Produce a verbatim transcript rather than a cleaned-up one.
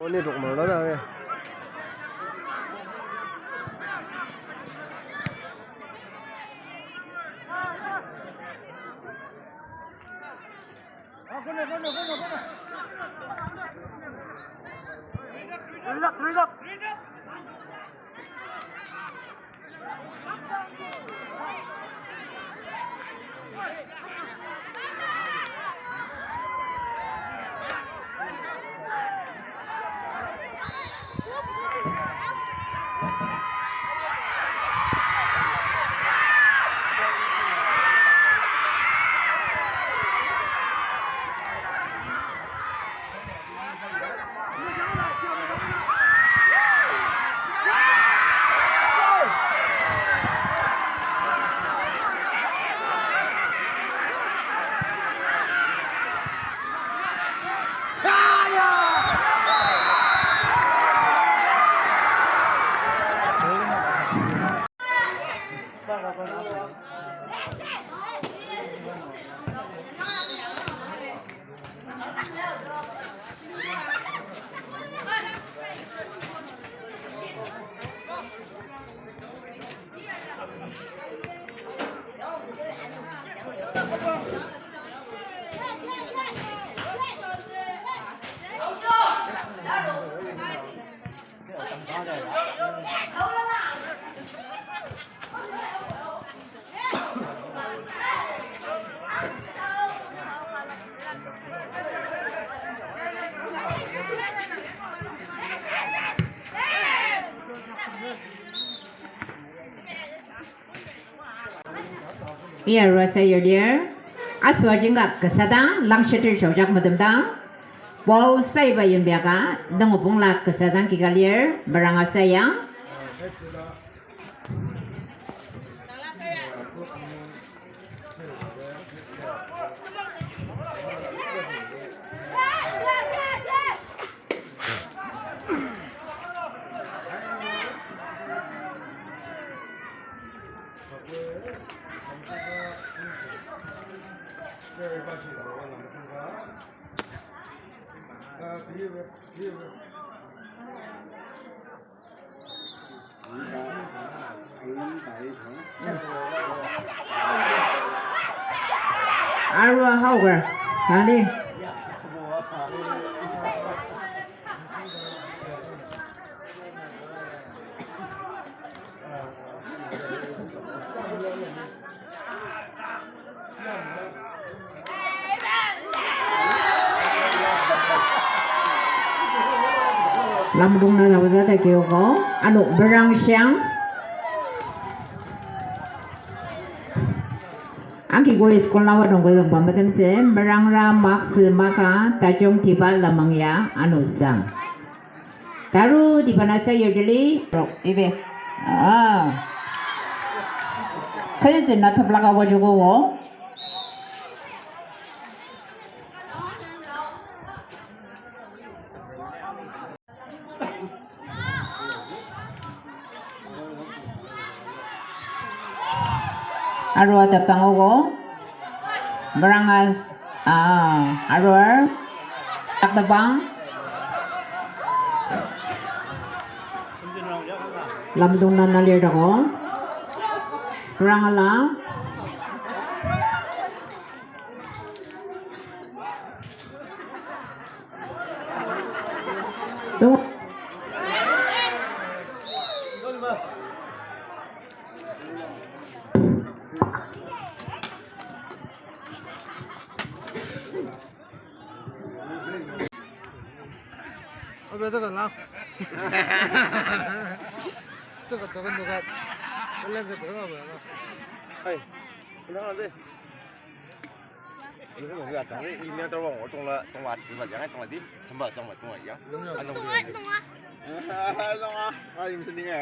Oni tok mar la da, eh. Iya, arua sayur lir. Asüa jingka kasa dang, langshiter shojak medem dang. Ball saiba yimbiaka, dengupongla kasa dang kika lir, meranga sayang. Arua haoker, tali. Lamdong na nawaza ta kiogo, ano merang siang. Angki koi school na wadong koi dong pa metemse, merangra maksü maka tajung tiba lemang ya ano sang. Taru di bana sayur dili. Rok, ibe. Ah. Kaya zin na tablaka wajugo wo. Arua tepang ogo. Merangas, ah, arur. Taktepang. Lamdong na nalir dago. Merangala. Abe, teka lang. Teka, teka, teka. Alang ke teka, abe, abe. Hai. Alang, abe. Ini kan gua cang, ini ni terus orang tong la, tong la, siapa jangan tong la di, sembah tong la, tong la ya. Tong la. Tong la. Ah, ini sini ya.